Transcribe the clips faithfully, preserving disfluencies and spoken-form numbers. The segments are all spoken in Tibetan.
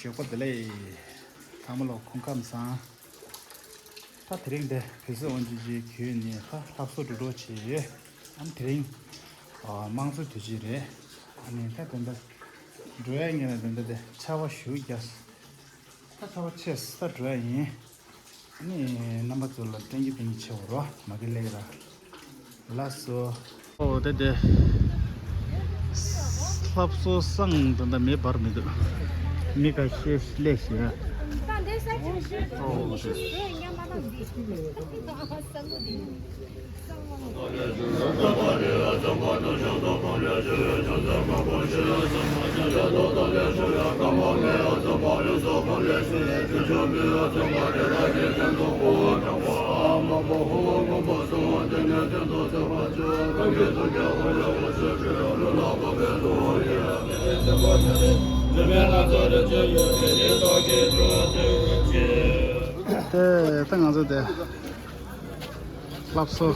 ཞོགས་པ་བདེ་ལེགས། ཚང་མ་ལ་སྐུ་ཁམས་བཟང་། ད་དེ་རིང་འདི་བོད་ཟས་དབང་ཆེན་གྱི་གུས་ནས་ད་ལྷ་བཟོ་འགྲོ་འགྲོ་བྱས་ཡོད། ཨ་ནི་དེ་རིང་ཨ་དམངས་གཙོའི་དུས་ཆེན་རེད། ཨ་ནི་ད་དེ་འདྲ་འགྲོ་ཡ་ངེས་ལ་དེ་འདྲ་དེ་ཆར་པ་ཞེ་པོ་རྒྱག་སོང་། ད་ཆར་པ་ཆད་སོང་། ད་འགྲོ་ཡ་ཡིན། ཨ་ནི་རྣམ་པ་ཚོ་ལ་སྟོན་གྱི་སྟོན་གྱི་ཆེ་བོ་རོ་མ་གི་ལེགས་ར། ལགས་སོ། ཨོ་དེ་དེ། ལྷ་བཟོ་སང་ད་ད་མེ་འབར་མི་འདུག་མི་ཁ་ཤས་སླེབས་ཤག་ཨོ་དེ། དེ་ད་ང་ཚོ་དེ་ལྷ་བཟོ།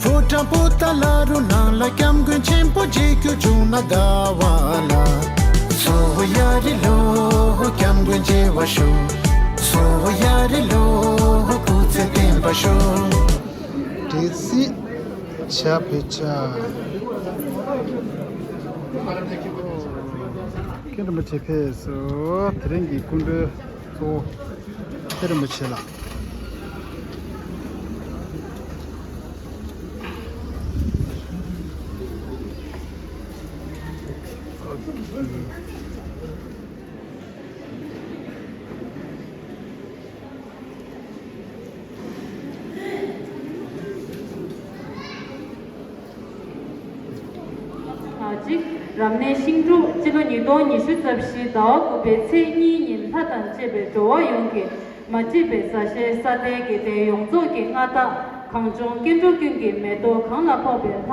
ཕོ་བྲང་པོ་ཏཱ་ལ་རུ་ནང་ལ་སྐྱབས་མགོན་ཆེན་པོ་མཇལ་རྒྱུ་བྱུང་ན་དགའ་བ་ལ། གསོལ་བ་ཡ་རི་ལོ་སྐྱབས་མགོན་མཇལ་བར་ཤོག་གསོལ་བ་ཡ་རི་ལོ་སྐུ་ཚེ་བརྟན་པར་ཤོག་འདྲེ་སྲིད་བྱ་བའི་བྱ། མཁན་རིན་པོ་ཆེ་ཕེབས་སོ། དེ་རིང་གི་སྐུ་མགྲོན་གཙོ་བོ་མཁན་རིན་པོ་ཆེ་ལགས། གཅིག་རབ་གནས་ཤིང་འབྲུག་སྤྱི་ལོ་ཉིས་སྟོང་ཉི་ཤུ་རྩ་བཞི་ཟླ་བ་དགུ་པའི་ཚེས་གཉིས་ཉིན་ལྷ་དང་བཅས་པའི་འགྲོ་བ་ཡོངས་ཀྱི་མ་འདྲིས་པའི་ས་གཞིའི་ས་མཐའི་དགེ་ལྡན་ཡོངས་རྫོགས་ཀྱི་མངའ་བདག་གངས་ལྗོངས་སྐྱེ་འགྲོ་ཀུན་གྱི་མེ་ཏོག་གང་ལ་ཕོག་པའི་ལྷ་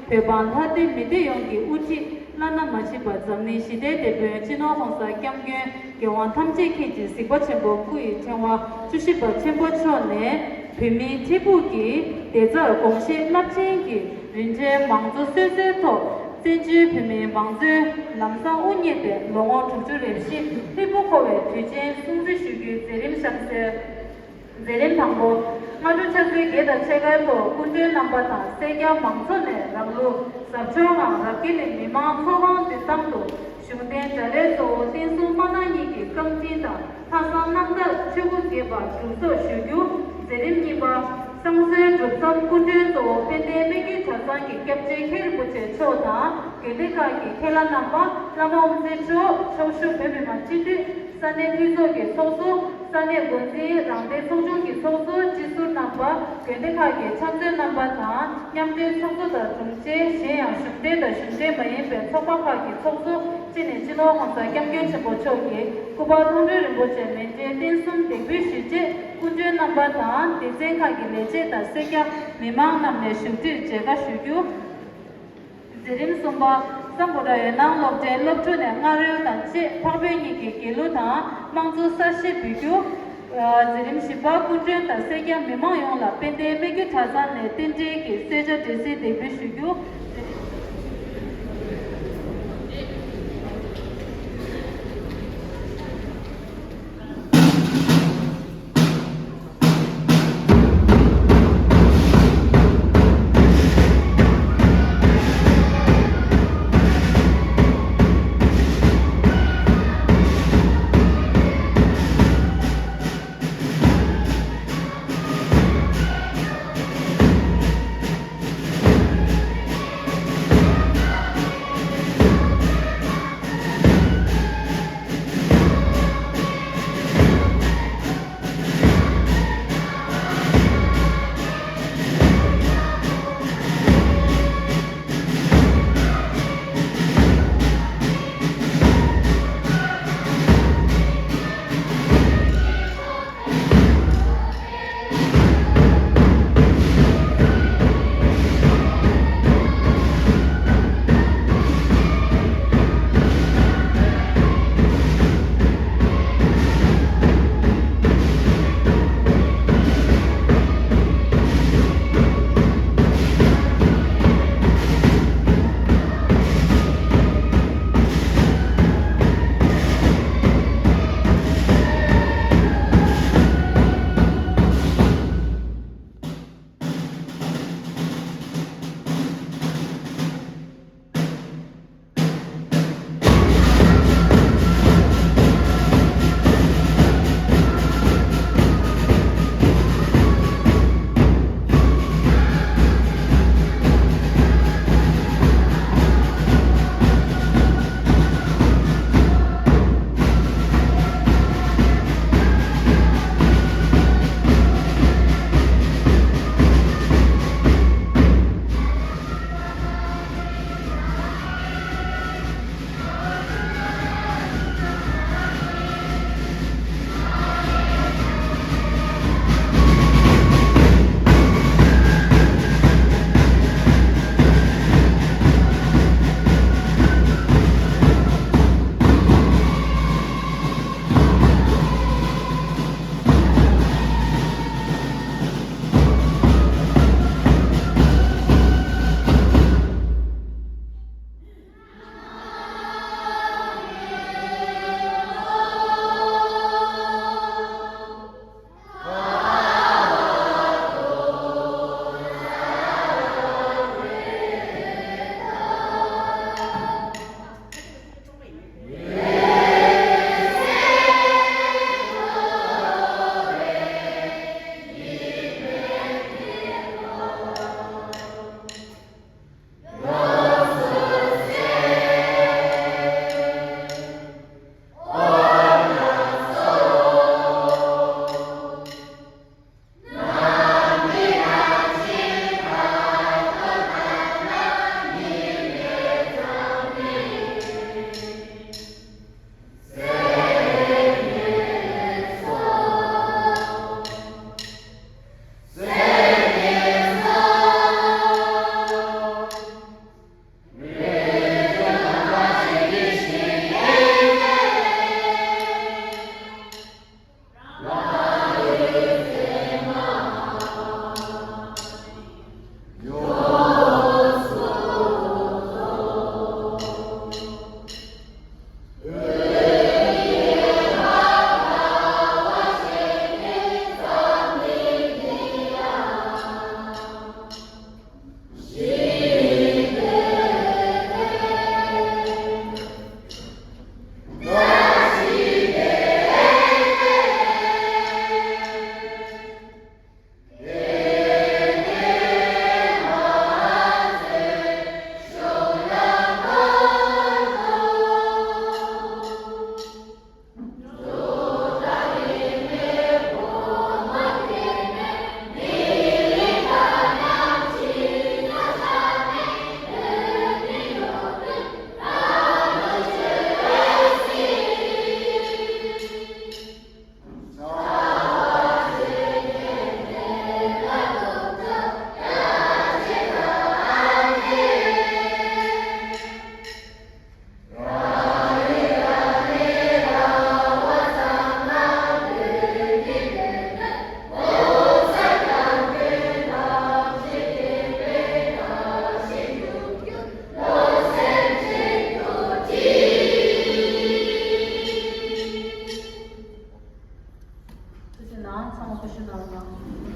སྐལ་བོད་འབངས་ལྷ་སྡེ་མི་སྡེ་ཡོངས་ཀྱི་དབུ་ཁྲིད་བླ་ན་མ་མཆིས་པ་འཛམ་གླིང་ཞི་བདེའི་དེད་དཔོན་སྤྱི་ནོར་༸གོང་ས་༸སྐྱབས་མགོན་རྒྱལ་དབང་ཐམས་ཅད་མཁྱེན་ཅིང་གཟིགས་པ་ཆེན་པོ་སྐུ་ཡི་ཕྲེང་བ་བཅུ་བཞི་པ་ཆེན་པོ་མཆོག་ནས་བོད་མིའི་འཕྲལ་ཕུགས་ཀྱི་བདེ་རྩར་དགོངས་བཞེས་རླབས་ཆེན་གྱི་རིན་བསྲེལ་མང་གཙོ་སྲོལ་རྩའི་ཐོག་བཙན་བྱོལ་བོད་མིའི་མང་གཙོའི་ལམ་བཟང་དབུ་བརྙེས་ཏེ་ལོ་ངོ་དྲུག་ཅུ་རེ་བཞི་ལྷུན་པོ་འཁོར་བའི་དུས་ཆེན་སྲུང་བརྩི་ཞུ་རྒྱུའི་མཛད་རིམ་གཤམ་གསལ། མཛད་རིམ་དང་པོ། སྔ་དྲོ་ཕྱག་ཚོད་བརྒྱད་དང་ཕྱེད་ཀའི་ཐོག་སྐུ་མགྲོན་རྣམ་པ་དང་སེར་སྐྱ་མང་ཚོགས་ནས་རང་ལུགས་ཟབ་སྦྱོང་ངང་རབ་དགེ་ལས་མི་མང་ཚོགས་ཁང་མདུན་ཐང་དུ་གཞུང་རྟེན་དགྲ་ལྷའི་གཙོ་བོ་བསྟན་སྲུང་དམར་ནག་གཉིས་ཀྱི་བཀའ་དྲིན་དང་ལྷག་བསམ་རྣམ་དག་ཆོས་སྐུ་རྒྱས་པར་གྲུབ་ཐོབ་ཞུ་རྒྱུ། མཛད་རིམ་གཉིས་པ། བསང་གསོལ་སྒྲུབ་མཚམས་སྐུ་མགྲོན་གཙོ་བོ་དཔལ་ལྡན་སྨད་རྒྱུད་གྲྭ་ཚང་གི་སྐྱབས་རྗེ་མཁན་རིན་པོ་ཆེ་མཆོག་དང་དགོན་སྡེ་ཁག་གི་མཁན་བླ་རྣམ་པ་བླ་མ་དབུ་མཛད་མཆོག་ཕྱོགས་བཞུགས་བོད་མི་མང་སྤྱི་འཐུས། ས་གནས་འཐུས་ཚོགས་ཀྱི་ཚོགས་གཙོ། ས་གནས་འགོ་འཛིན་རང་བདེན་ཚོགས་ཆུང་གི་ཚོགས་གཙོ་སྤྱི་ཟུར་རྣམ་པ། དགོན་སྡེ་ཁག་གི་ཕྱག་མཛོད་རྣམ་པ་དང་མཉམ་འབྲེལ་ཚོགས་གཙོ་དང་དྲུང་ཆེ། གཞན་ཡང་གཞུང་འབྲེལ་དང་གཞུང་འབྲེལ་མ་ཡིན་པའི་ཚོགས་པ་ཁག་གི་ཚོགས་གཙོ་བཅས་ནས་སྤྱི་ནོར་༸གོང་ས་༸སྐྱབས་མགོན་ཆེན་པོ་མཆོག་གིས་སྐུ་པར་མཐོང་གྲོལ་རིན་པོ་ཆེ་མཎྜལ་རྟེན་གསུམ་འདེགས་འབུལ་ཞུས་རྗེས་སྐུ་མགྲོན་རྣམ་པ་དང་སྡེ་ཚན་ཁག་གི་ལས་བྱེད་དང་སེར་སྐྱ་མི་མང་རྣམས་ནས་བཞུགས་ཁྲིར་མཇལ་ཁ་ཞུ་རྒྱུ། མཛད་རིམ་གསུམ་པ། སམ་བྷོ་ཊ་འོད་སྣང་སློབ་གྲྭའི་སློབ་ཕྲུག་ནས་རྔ་རོལ་དང་བཅས་འཕགས་བོད་གཉིས་ཀྱི་དགེ་ལུགས་དང་དམངས་གཙོ་གསར་བཞེངས་འབུལ་རྒྱུ། མཛད་རིམ་བཞི་པ། སྐུ་མགྲོན་དང་སེར་སྐྱ་མི་མང་ཡོངས་ལ་དཔལ་ལྡན་སྨད་རྒྱུད་གྲྭ་ཚང་ནས་རྟེན་འབྲེལ་གྱི་གསོལ་ཇ་འབྲས་སིལ་འདེགས་འབུལ་ཞུ་རྒྱུ།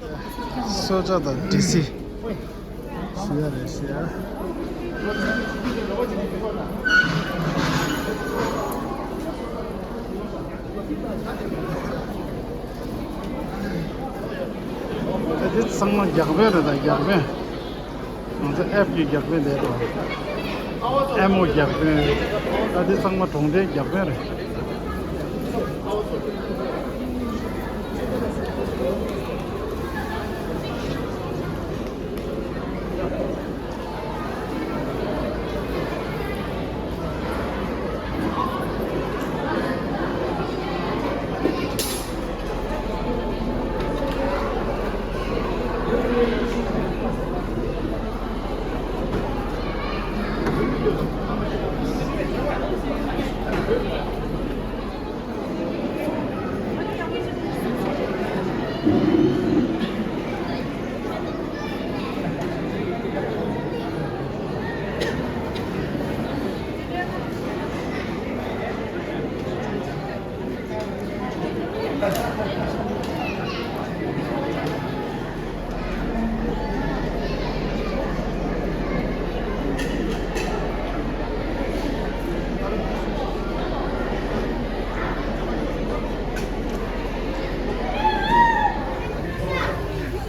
གསོལ་ཇ་དང་འབྲས་སིལ། ཞུ་ཡ་རེད་ཞུ་ཡ། ད་འདི་ཚང་མ་རྒྱག་པ་རེད་ད་རྒྱག་པ། ང་ཚོ་ཨེབ་ཀྱི་རྒྱག་པ་རེད་ད། ཨེམ་ཨོ་རྒྱག་པ་རེད། ད་འདི་ཚང་མ་གྲོང་སྡེའི་རྒྱག་པ་རེད།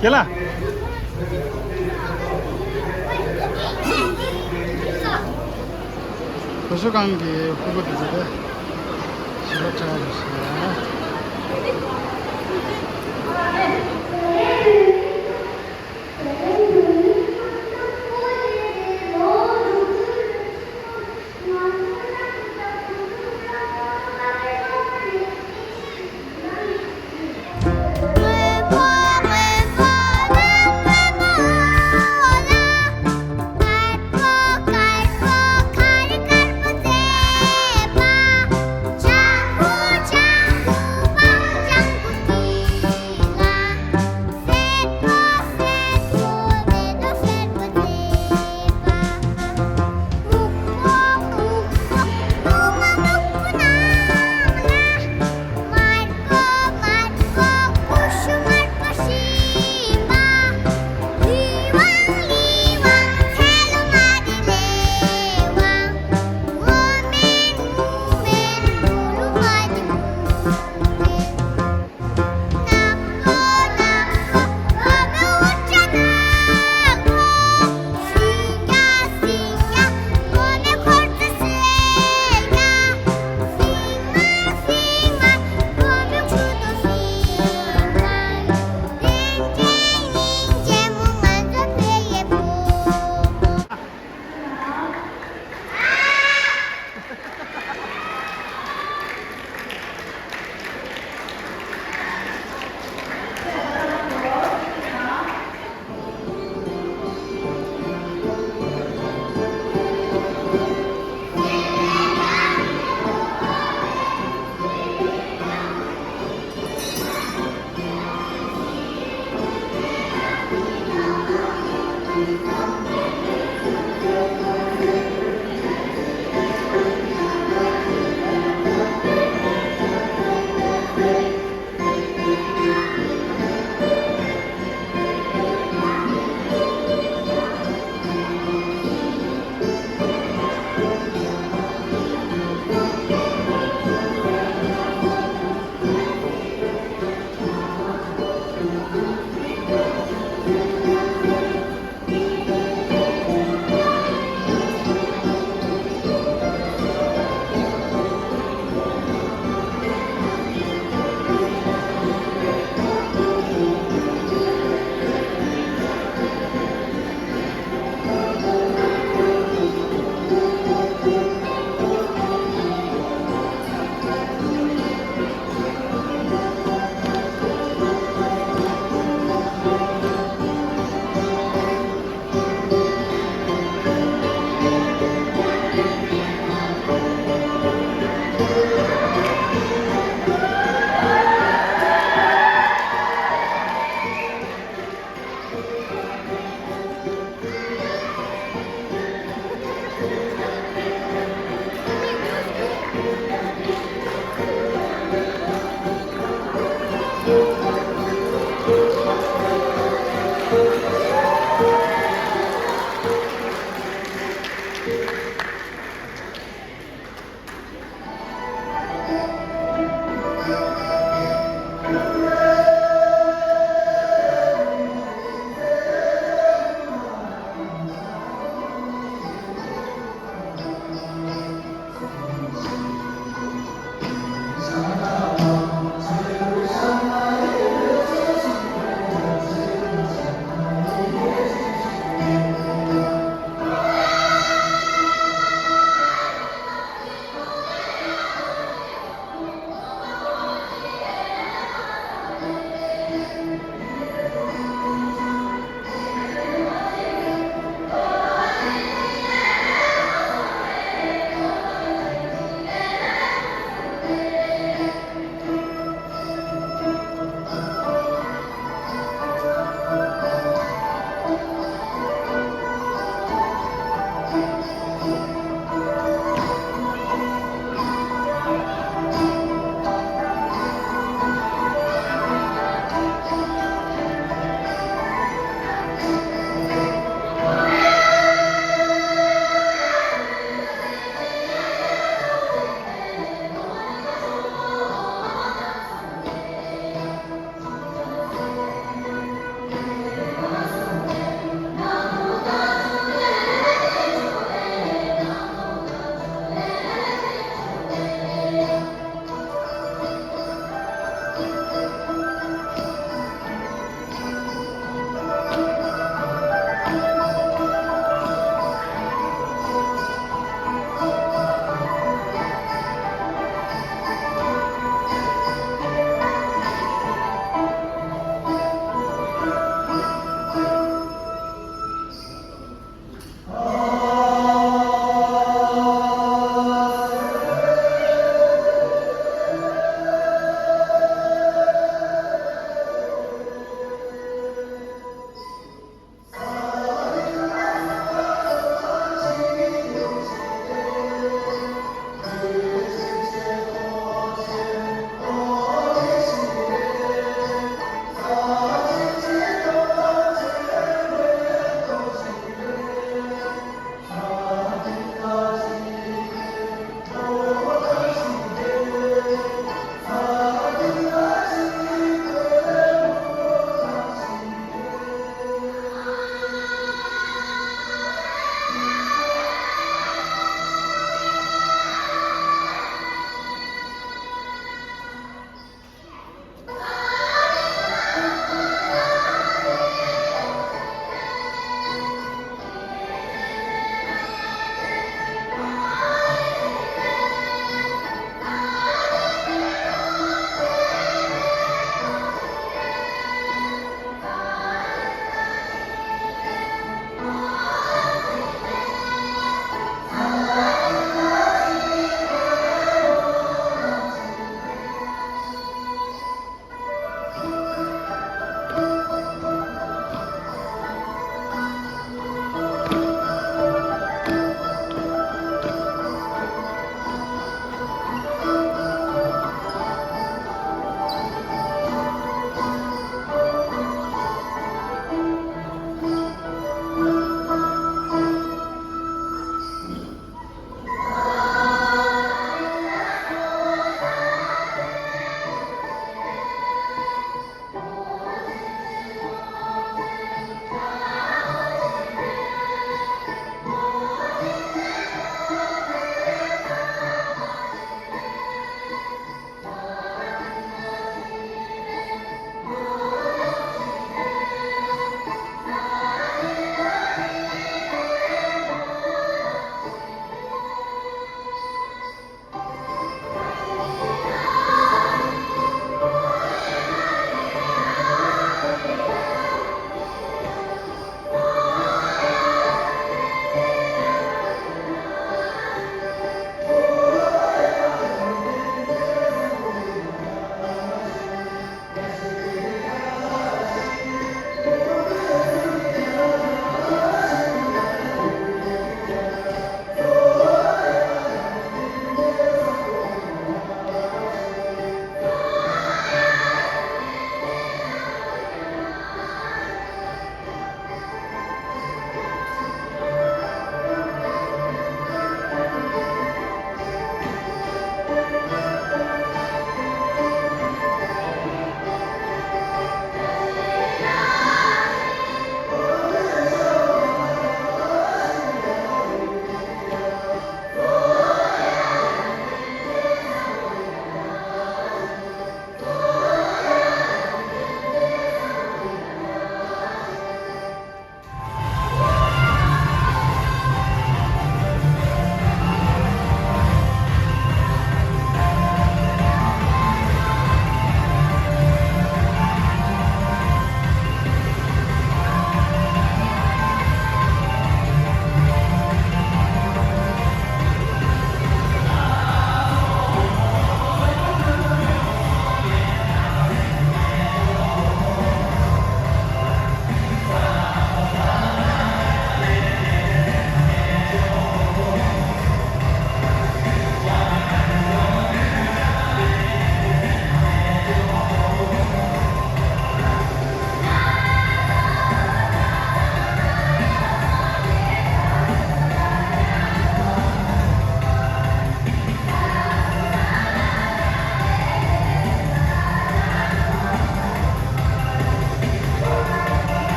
རྒན་ལགས། བུ་ཤོ་ཁང་གི་ཕྲུ་གུ་དེ་ཚོ་དེ་ཞི་བ་ཆགས་རེད་ཤག་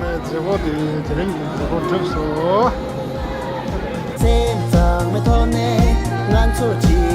མཛད་སྒོ་དེ་དེ་རིང་གི་མཛད་སྒོ་གྲུབ་སོང་། སེམས་གཙང་མའི་ཐོག་ནས་ང་ཚོ་གཅིག་